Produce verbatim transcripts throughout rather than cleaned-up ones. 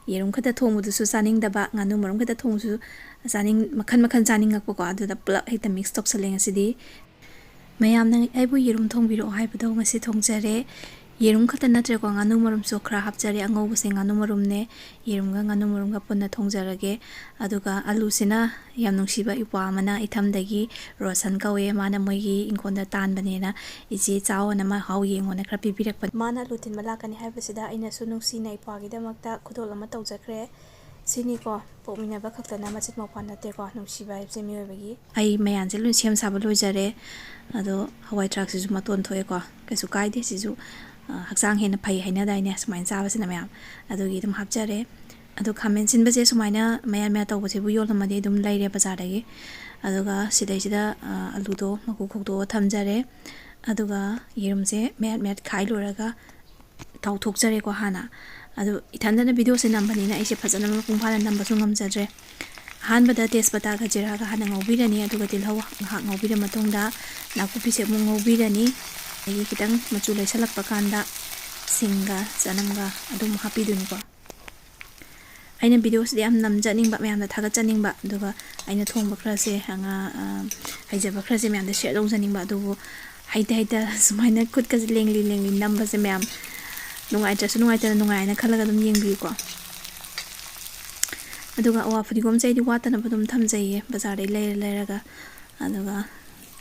ꯌꯦꯔꯨꯝ ꯈꯛꯇ ꯊꯣꯡꯕꯗꯨꯁꯨ ꯆꯥꯅꯤꯡꯗꯕ, ꯉꯥꯅꯨ ꯃꯔꯨꯝ ꯈꯛꯇ ꯊꯣꯡꯕꯁꯨ ꯆꯥꯅꯤꯡ-, ꯃꯈꯜ ꯃꯈꯜ ꯆꯥꯅꯤꯡꯉꯛꯄꯀꯣ꯫ ꯑꯗꯨꯗ ꯄꯨꯂꯞ ꯍꯦꯛꯇ mix ꯇꯧꯁꯜꯂꯦ ꯉꯁꯤꯗꯤ꯫ ꯃꯌꯥꯝꯅ ꯑꯩꯕꯨ ꯌꯦꯔꯨꯝ ꯊꯣꯡꯕꯤꯔꯛꯑꯣ ꯍꯥꯏꯕꯗꯣ ꯉꯁꯤ ꯊꯣꯡꯖꯔꯦ꯫ ꯌꯦꯔꯨꯝ ꯈꯛꯇ ꯅꯠꯇ꯭ꯔꯦꯀꯣ, ꯉꯥꯅꯨ ꯃꯔꯨꯝꯁꯨ ꯈꯔ ꯍꯥꯞꯆꯔꯦ꯫ ꯑꯉꯧꯕꯁꯦ ꯉꯥꯅꯨ ꯃꯔꯨꯝꯅꯦ, ꯌꯦꯔꯨꯝꯒ ꯉꯥꯅꯨ ꯃꯔꯨꯝꯒ ꯄꯨꯟꯅ ꯊꯣꯡꯖꯔꯒꯦ꯫ ꯑꯗꯨꯒ ꯑꯂꯨꯁꯤꯅ ꯌꯥꯝ ꯅꯨꯡꯁꯤꯕ ꯏꯄ꯭ꯋꯥ ꯑꯃꯅ ꯏꯊꯝꯗꯒꯤ, ꯔꯣꯁꯟ ꯀꯧꯋꯦ, ꯃꯥꯅ ꯃꯣꯏꯒꯤ ꯏꯪꯈꯣꯜꯗ ꯇꯥꯟꯕꯅꯦꯅ, "ꯏꯆꯦ ꯆꯥꯎꯑꯣꯅ ꯃꯍꯥꯎ ꯌꯦꯡꯉꯣꯅ" ꯈꯔ ꯄꯤꯕꯤꯔꯛꯄꯅꯤ꯫ ꯃꯥꯅ ꯑꯂꯨ ꯊꯤꯟꯕ ꯂꯥꯛꯀꯅꯤ ꯍꯥꯏꯕꯁꯤꯗ ꯑꯩꯅꯁꯨ ꯅꯨꯡꯁꯤꯅ ꯏꯄ꯭ꯋꯥꯒꯤꯗꯃꯛꯇ ꯈꯨꯗꯣꯜ ꯑꯃ ꯇꯧꯖꯈ꯭ꯔꯦ꯫ ꯁꯤꯅꯤꯀꯣ, ꯄꯣꯛꯃꯤꯟꯅꯕ ꯈꯛꯇꯅ ꯃꯆꯤꯟ ꯃꯧꯄꯥ ꯅꯠꯇꯦꯀꯣ, ꯅꯨꯡꯁꯤꯕ ꯍꯥꯏꯕꯁꯦ ꯃꯤꯑꯣꯏꯕꯒꯤ꯫ ꯑꯩ ꯃꯌꯥꯟꯁꯦ ꯂꯣꯏ ꯁꯦꯝ ꯁꯥꯕ ꯂꯣꯏꯖꯔꯦ꯫ ꯑꯗꯣ ꯍꯋꯥꯏ ꯊ꯭ꯔꯥꯛꯁꯤꯁꯨ ꯃꯇꯣꯟ ꯊꯣꯛꯑꯦꯀꯣ, ꯀꯩꯁꯨ ꯀꯥꯏꯗꯦ꯫ ꯁꯤꯁꯨ, ꯑ, ꯍꯛꯆꯥꯡ ꯍꯦꯟꯅ ꯐꯩ ꯍꯥꯏꯅꯗꯥꯏꯅꯦ, ꯁꯨꯃꯥꯏꯅ ꯆꯥꯕꯁꯤꯅ ꯃꯌꯥꯝ, ꯑꯗꯨꯒꯤ ꯑꯗꯨꯝ ꯍꯥꯞꯆꯔꯦ꯫ ꯑꯗꯣ ꯈꯥꯃꯦꯟ ꯁꯤꯟꯕꯁꯦ ꯁꯨꯃꯥꯏꯅ ꯃꯌꯥꯟ ꯃꯌꯥꯟ ꯇꯧꯕꯁꯤꯕꯨ ꯌꯣꯜꯂꯝꯃꯗꯤ ꯑꯗꯨꯝ ꯂꯩꯔꯦ ꯕꯖꯥꯔꯗꯒꯤ꯫ ꯑꯗꯨꯒ ꯁꯤꯗꯩꯁꯤꯗ, ꯑ, ꯑꯂꯨꯗꯣ ꯃꯀꯨ ꯈꯣꯛꯇꯣꯛꯑ ꯊꯝꯖꯔꯦ꯫ ꯑꯗꯨꯒ ꯌꯦꯔꯨꯝꯁꯦ ꯃꯌꯥꯠ ꯃꯌꯥꯠ ꯈꯥꯏ ꯂꯣꯏꯔꯒ ꯇꯥꯎꯊꯣꯛꯆꯔꯦꯀꯣ ꯍꯥꯟꯅ꯫ ꯑꯗꯨ ꯏꯊꯟꯗꯅ ꯚꯤꯗꯤꯑꯣꯁꯦ ꯅꯝꯕꯅꯤꯅ ꯑꯩꯁꯦ ꯐꯖꯅ ꯃꯄꯨꯡ ꯐꯥꯅ ꯅꯝꯕꯁꯨ ꯉꯝꯖꯗ꯭ꯔꯦ꯫ ꯑꯍꯥꯟꯕꯗ ꯇꯦꯖꯄꯇꯥꯒ ꯖꯤꯔꯥꯒ ꯍꯥꯟꯅ ꯉꯧꯕꯤꯔꯅꯤ, ꯑꯗꯨꯒ ꯇꯤꯜꯍꯧ ꯉꯥꯏꯍꯥꯛ ꯉꯧꯕꯤꯔ ꯃꯇꯨꯡꯗ ꯅꯥꯀꯨꯞꯄꯤꯁꯦ ꯑꯃꯨꯛ ꯉꯧꯕꯤꯔꯅꯤ꯫ ꯑꯗꯒꯤ ꯈꯤꯇꯪ ꯃꯆꯨ ꯂꯩꯁꯜꯂꯛꯄ ꯀꯥꯟꯗ ꯁꯤꯡꯒ ꯆꯅꯝꯒ ꯑꯗꯨꯝ ꯍꯥꯞꯄꯤꯗꯣꯏꯅꯤꯀꯣ꯫ ꯑꯩꯅ ꯚꯤꯗꯤꯑꯣꯁꯤꯗꯤ ꯌꯥꯝ ꯅꯝꯖꯅꯤꯡꯕ, ꯃꯌꯥꯝꯗ ꯊꯥꯒꯠꯆꯅꯤꯡꯕ, ꯑꯗꯨꯒ ꯑꯩꯅ ꯊꯣꯡꯕ ꯈꯔꯁꯦ, ꯑꯉꯥꯡ, ꯑ, ꯍꯩꯖꯕ ꯈꯔꯁꯦ ꯃꯌꯥꯝꯗ share ꯇꯧꯖꯅꯤꯡꯕ, ꯑꯗꯨꯕꯨ ꯍꯩꯇ ꯍꯩꯇ ꯁꯨꯃꯥꯏꯅ ꯈꯨꯠꯀꯁꯦ ꯂꯦꯡꯂꯤ ꯂꯦꯡꯂꯤ ꯅꯝꯕꯁꯦ ꯃꯌꯥꯝ ꯅꯨꯡꯉꯥꯏꯇ꯭ꯔꯁꯨ ꯅꯨꯡꯉꯥꯏꯇꯅ ꯅꯨꯡꯉꯥꯏꯅ ꯈꯜꯂꯒ ꯑꯗꯨꯝ ꯌꯦꯡꯕꯤꯌꯨꯀꯣ꯫ ꯑꯗꯨꯒ ꯑꯋꯥ ꯐꯗꯤꯒꯣꯝꯁꯦ ꯑꯩꯗꯤ ꯋꯥꯠꯇꯅꯕ ꯑꯗꯨꯝ ꯊꯝꯖꯩꯌꯦ, ꯕꯖꯥꯔꯗꯩ ꯂꯩꯔ ꯂꯩꯔꯒ꯫ ꯑꯗꯨꯒ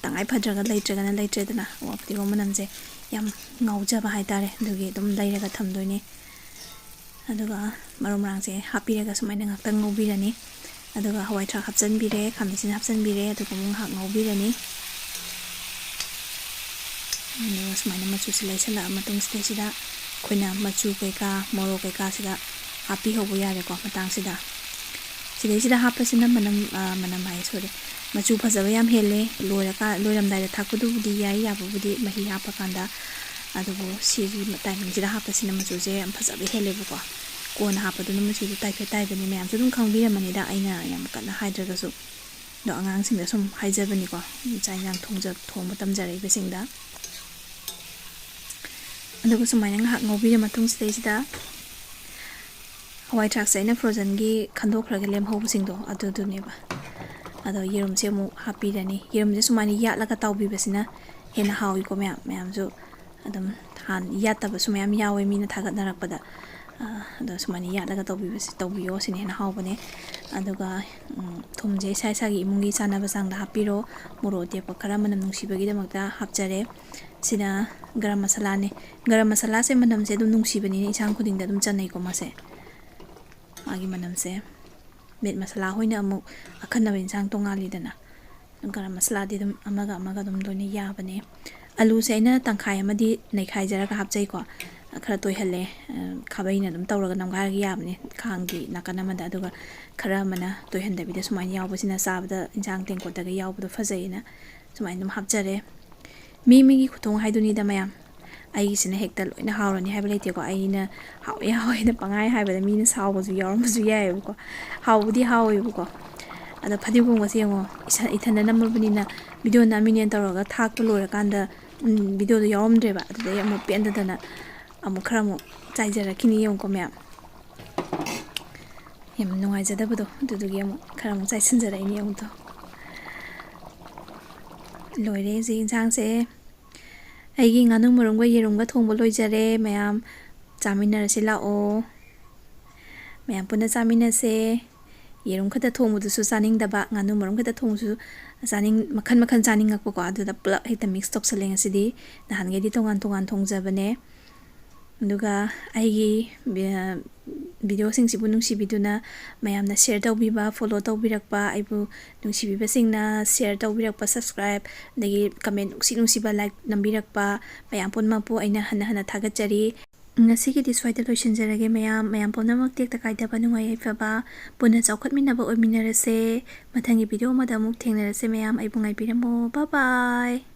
ꯇꯉꯥꯏ ꯐꯗ꯭ꯔꯒ ꯂꯩꯇ꯭ꯔꯒꯅ ꯂꯩꯇ꯭ꯔꯦꯗꯅ, ꯑꯋꯥ ꯐꯗꯤꯒꯣꯝ ꯃꯅꯝꯁꯦ ꯌꯥꯝ ꯉꯥꯎꯖꯕ ꯍꯥꯏꯇꯥꯔꯦ, ꯑꯗꯨꯒꯤ ꯑꯗꯨꯝ ꯂꯩꯔꯒ ꯊꯝꯗꯣꯏꯅꯦ꯫ ꯑꯗꯨꯒ ꯃꯔꯨ ꯃꯔꯥꯡꯁꯦ ꯍꯥꯞꯄꯤꯔꯒ ꯁꯨꯃꯥꯏꯅ ꯉꯥꯛꯇꯪ ꯉꯧꯕꯤꯔꯅꯤ꯫ ꯑꯗꯨꯒ ꯍꯋꯥꯏ ꯊ꯭ꯔꯥꯛ ꯍꯥꯞꯆꯤꯟꯕꯤꯔꯦ, ꯈꯥꯃꯦꯟ ꯑꯁꯤꯟ ꯍꯥꯞꯆꯤꯟꯕꯤꯔꯦ, ꯑꯗꯨꯒ ꯑꯃꯨꯛ ꯉꯥꯏꯍꯥꯛ ꯉꯧꯕꯤꯔꯅꯤ꯫ ꯑꯗꯨꯒ ꯁꯨꯃꯥꯏꯅ ꯃꯆꯨꯁꯦ ꯂꯩꯁꯜꯂꯛꯑ ꯃꯇꯨꯡꯁꯤꯗꯩꯁꯤꯗ ꯑꯩꯈꯣꯏꯅ ꯃꯆꯨ ꯀꯩꯀꯥ, ꯃꯣꯔꯣꯛ ꯀꯩꯀꯥꯁꯤꯗ ꯍꯥꯞꯄꯤꯍꯧꯕ ꯌꯥꯔꯦꯀꯣ ꯃꯇꯥꯡꯁꯤꯗ꯫ ꯁꯤꯗꯩꯁꯤꯗ ꯍꯥꯞꯄꯁꯤꯅ ꯃꯅꯝ, ꯑ, ꯃꯅꯝ ꯍꯥꯏꯌꯦ, sorry, ꯃꯆꯨ ꯐꯖꯕ ꯌꯥꯝ ꯍꯦꯜꯂꯦ꯫ ꯂꯣꯏꯔꯀꯥ-, ꯂꯣꯏꯔꯝꯗꯥꯏꯗ ꯊꯥꯛꯄꯗꯨꯕꯨꯗꯤ ꯌꯥꯏ, ꯌꯥꯕꯕꯨꯗꯤ ꯃꯍꯤ ꯍꯥꯞꯄꯀꯥꯟꯗ꯫ ꯑꯗꯨꯕꯨ ꯁꯤꯒꯤ timingꯁꯤꯗ ꯍꯥꯞꯄꯁꯤꯅ ꯃꯆꯨꯁꯦ ꯌꯥꯝ ꯐꯖꯕ ꯍꯦꯜꯂꯦꯕꯀꯣ꯫ ꯀꯣꯟꯅ ꯍꯥꯞꯄꯗꯨꯅ ꯃꯆꯨꯗꯣ ꯇꯥꯏꯐꯦꯠ ꯇꯥꯏꯕꯅꯤ, ꯃꯌꯥꯝꯁꯨ ꯑꯗꯨꯝ ꯈꯪꯕꯤꯔꯝꯃꯅꯤꯗ, ꯑꯩꯅ ꯌꯥꯝ ꯀꯟꯅ ꯍꯥꯏꯗ꯭ꯔꯒꯁꯨ꯫ ꯑꯗꯣ ꯑꯉꯥꯡꯁꯤꯡꯗ ꯁꯨꯝ ꯍꯥꯏꯖꯕꯅꯤꯀꯣ, ꯆꯥꯛ ꯏꯟꯁꯥꯡ ꯊꯣꯡꯖ-, ꯊꯣꯡꯕ ꯇꯝꯖꯔꯛꯏꯕꯁꯤꯡꯗ꯫ ꯑꯗꯨꯒ ꯁꯨꯃꯥꯏꯅ ꯉꯥꯏꯍꯥꯛ ꯉꯧꯕꯤꯔ ꯃꯇꯨꯡꯁꯤꯗꯩꯁꯤꯗ ꯍꯋꯥꯏ ꯊ꯭ꯔꯥꯛꯁꯦ ꯑꯩꯅ frozenꯒꯤ ꯈꯟꯗꯣꯛꯈ꯭ꯔꯒ ꯂꯦꯝꯍꯧꯕꯁꯤꯡꯗꯣ ꯑꯗꯨꯗꯨꯅꯦꯕ꯫ ꯑꯗꯣ ꯌꯦꯔꯨꯝꯁꯦ ꯑꯃꯨꯛ ꯍꯥꯞꯄꯤꯔꯅꯤ꯫ ꯌꯦꯔꯨꯝꯁꯦ ꯁꯨꯃꯥꯏꯅ ꯌꯥꯠꯂꯒ ꯇꯥꯎꯕꯤꯕꯁꯤꯅ ꯍꯦꯟꯅ ꯍꯥꯎꯏꯀꯣ ꯃꯌꯥꯝ꯫ ꯃꯌꯥꯝꯁꯨ ꯑꯗꯨꯝ ꯍꯥꯟ ꯌꯥꯠꯇꯕꯁꯨ ꯃꯌꯥꯝ ꯌꯥꯎꯋꯦ ꯃꯤꯅ ꯊꯥꯒꯠꯅꯔꯛꯄꯗ꯫ ꯑꯗꯣ ꯁꯨꯃꯥꯏꯅ ꯌꯥꯠꯂꯒ ꯇꯧꯕꯤꯕꯁꯦ, ꯇꯧꯕꯤꯌꯣ, ꯁꯤꯅ ꯍꯦꯟꯅ ꯍꯥꯎꯕꯅꯦ꯫ ꯑꯗꯨꯒ ꯎꯝ, ꯊꯨꯝꯁꯦ ꯏꯁꯥ ꯏꯁꯥꯒꯤ ꯏꯃꯨꯡꯒꯤ ꯆꯥꯅꯕ ꯆꯥꯡꯗ ꯍꯥꯞꯄꯤꯔꯣ꯫ ꯃꯣꯔꯣꯛ ꯑꯇꯦꯛꯄ ꯈꯔ ꯃꯅꯝ ꯅꯨꯡꯁꯤꯕꯒꯤꯗꯃꯛꯇ ꯍꯥꯞꯆꯔꯦ꯫ ꯁꯤꯅ ꯒꯔꯝ ꯃꯁꯥꯂꯥꯅꯦ꯫ ꯒꯔꯝ ꯃꯁꯥꯂꯥꯁꯦ ꯃꯅꯝꯁꯦ ꯑꯗꯨꯝ ꯅꯨꯡꯁꯤꯕꯅꯤꯅ ꯏꯟꯁꯥꯡ ꯈꯨꯗꯤꯡꯗ ꯑꯗꯨꯝ ꯆꯟꯅꯩꯀꯣ ꯃꯥꯁꯦ꯫ ꯃꯥꯒꯤ ꯃꯅꯝꯁꯦ꯫ ꯃꯤꯠ ꯃꯁꯥꯂꯥ ꯍꯣꯏꯅ ꯑꯃꯨꯛ ꯑꯈꯟꯅꯕ ꯏꯟꯁꯥꯡ ꯇꯣꯡꯉꯥꯜꯂꯤꯗꯅ꯫ ꯒꯔꯝ ꯃꯁꯥꯂꯥꯗꯤ ꯑꯗꯨꯝ ꯑꯃꯒ ꯑꯃꯒ ꯑꯗꯨꯝ ꯂꯣꯏꯅ ꯌꯥꯕꯅꯦ꯫ ꯑꯂꯨꯁꯦ ꯑꯩꯅ ꯇꯪꯈꯥꯏ ꯑꯃꯗꯤ ꯅꯩꯈꯥꯏꯖꯔꯒ ꯍꯥꯞꯆꯩꯀꯣ꯫ ꯈꯔ ꯇꯣꯏꯍꯜꯂꯦ꯫ ꯑ, ꯈꯥꯕꯩꯅ ꯑꯗꯨꯝ ꯇꯧꯔꯒ ꯅꯝꯒꯥꯏꯔꯒ ꯌꯥꯕꯅꯦ ꯈꯥꯡꯒꯤ ꯅꯥꯀꯟ ꯑꯃꯗ꯫ ꯑꯗꯨꯒ ꯈꯔ ꯑꯃꯅ ꯇꯣꯏꯍꯟꯗꯕꯤꯗ ꯁꯨꯃꯥꯏꯅ ꯌꯥꯎꯕꯁꯤꯅ ꯆꯥꯕꯗ ꯏꯟꯁꯥꯡ ꯇꯦꯡꯀꯣꯠꯇꯒ ꯌꯥꯎꯕꯗꯣ ꯐꯖꯩꯌꯦꯅ ꯁꯨꯃꯥꯏꯅ ꯑꯗꯨꯝ ꯍꯥꯞꯆꯔꯦ꯫ ꯃꯤ ꯃꯤꯒꯤ ꯈꯨꯊꯣꯡ ꯍꯥꯏꯗꯨꯅꯤꯗ ꯃꯌꯥꯝ꯫ ꯑꯩꯒꯤꯁꯤꯅ ꯍꯦꯛꯇ ꯂꯣꯏꯅ ꯍꯥꯎꯔꯅꯤ ꯍꯥꯏꯕ ꯂꯩꯇꯦꯀꯣ꯫ ꯑꯩꯅ ꯍꯥꯎꯋꯦ ꯍꯥꯎꯋꯦꯅ ꯄꯪꯍꯥꯏ ꯍꯥꯏꯕꯗ ꯃꯤꯅ ꯁꯥꯎꯕꯁꯨ ꯌꯥꯎꯔꯝꯕꯁꯨ ꯌꯥꯏꯑꯕꯀꯣ꯫ ꯍꯥꯎꯕꯨꯗꯤ ꯍꯥꯎꯋꯦꯕꯀꯣ꯫ ꯑꯗꯣ ꯐꯗꯤꯒꯣꯝꯒꯁꯦ ꯌꯦꯡꯉꯣ, ꯏꯁꯥ-, ꯏꯊꯟꯗ ꯅꯝꯃꯕꯅꯤꯅ ꯚꯤꯗꯤꯑꯣ ꯅꯝꯃꯤꯅꯦꯅ ꯇꯧꯔꯒ ꯊꯥꯛꯄ ꯂꯣꯏꯔꯀꯥꯟꯗ, ꯎꯝ, ꯚꯤꯗꯤꯑꯣꯗꯣ ꯌꯥꯎꯔꯝꯗ꯭ꯔꯦꯕ꯫ ꯑꯗꯨꯗꯩ ꯑꯃꯨꯛ ꯄꯦꯟꯗꯗꯅ ꯑꯃꯨꯛ ꯈꯔ ꯑꯃꯨꯛ ꯆꯥꯏꯖꯔꯛꯈꯤꯅꯤ ꯌꯦꯡꯉꯨꯀꯣ ꯃꯌꯥꯝ꯫ ꯌꯥꯝ ꯅꯨꯡꯉꯥꯏꯖꯗꯕꯗꯣ, ꯑꯗꯨꯗꯨꯒꯤ ꯑꯃꯨꯛ ꯈꯔ ꯑꯃꯨꯛ ꯆꯥꯏꯁꯤꯟꯖꯔꯛꯏꯅꯦ ꯑꯃꯨꯛꯇꯣ꯫ ꯂꯣꯏꯔꯦ ꯍꯧꯖꯤꯛ ꯏꯟꯁꯥꯡꯁꯦ꯫ ꯑꯩꯒꯤ ꯉꯥꯅꯨ ꯃꯔꯨꯝꯒ ꯌꯦꯔꯨꯝꯒ ꯊꯣꯡꯕ ꯂꯣꯏꯖꯔꯦ꯫ ꯃꯌꯥꯝ ꯆꯥꯃꯤꯟꯅꯔꯁꯤ ꯂꯥꯛꯑꯣ꯫ ꯃꯌꯥꯝ ꯄꯨꯟꯅ ꯆꯥꯃꯤꯟꯅꯁꯦ꯫ ꯌꯦꯔꯨꯝ ꯈꯛꯇ ꯊꯣꯡꯕꯗꯨꯁꯨ ꯆꯥꯅꯤꯡꯗꯕ, ꯉꯥꯅꯨ ꯃꯔꯨꯝ ꯈꯛꯇ ꯊꯣꯡꯕꯁꯨ ꯆꯥꯅꯤꯡ-, ꯃꯈꯜ ꯃꯈꯜ ꯆꯥꯅꯤꯡꯉꯛꯄꯀꯣ꯫ ꯑꯗꯨꯗ ꯄꯨꯂꯞ ꯍꯦꯛꯇ mix ꯇꯧꯁꯜꯂꯦ ꯉꯁꯤꯗꯤ꯫ ꯅꯍꯥꯟꯈꯩꯗꯤ ꯇꯣꯉꯥꯟ ꯇꯣꯉꯥꯟ ꯊꯣꯡꯖꯕꯅꯦ꯫ ꯑꯗꯨꯒ ꯑꯩꯒꯤ ꯚꯤ-, ꯚꯤꯗꯤꯑꯣꯁꯤꯡꯁꯤꯕꯨ ꯅꯨꯡꯁꯤꯕꯤꯗꯨꯅ ꯃꯌꯥꯝꯅ share ꯇꯧꯕꯤꯕ, follow ꯇꯧꯕꯤꯔꯛꯄ, ꯑꯩꯕꯨ ꯅꯨꯡꯁꯤꯕꯤꯕꯁꯤꯡꯅ share ꯇꯧꯕꯤꯔꯛꯄ, subscribe, ꯑꯗꯒꯤ comment ꯅꯨꯡꯁꯤ ꯅꯨꯡꯁꯤꯕ like ꯅꯝꯕꯤꯔꯛꯄ ꯃꯌꯥꯝ ꯄꯨꯝꯅꯃꯛꯄꯨ ꯑꯩꯅ ꯍꯟꯅ ꯍꯟꯅ ꯊꯥꯒꯠꯆꯔꯤ꯫ ꯉꯁꯤꯒꯤꯗꯤ ꯁ꯭ꯋꯥꯏꯗ ꯂꯣꯏꯁꯤꯟꯖꯔꯒꯦ ꯃꯌꯥꯝ꯫ ꯃꯌꯥꯝ ꯄꯨꯝꯅꯃꯛ ꯇꯦꯛꯇ ꯀꯥꯏꯗꯕ, ꯅꯨꯡꯉꯥꯏ ꯌꯥꯏꯐꯕ, ꯄꯨꯟꯅ ꯆꯥꯎꯈꯠꯃꯤꯟꯅꯕ ꯑꯣꯏꯃꯤꯟꯅꯔꯁꯦ꯫ ꯃꯊꯪꯒꯤ ꯚꯤꯗꯤꯑꯣ ꯑꯃꯗ ꯑꯃꯨꯛ ꯊꯦꯡꯅꯔꯁꯦ ꯃꯌꯥꯝ꯫ ꯑꯩꯕꯨ ꯉꯥꯏꯕꯤꯔꯝꯃꯣ꯫ Bye bye꯫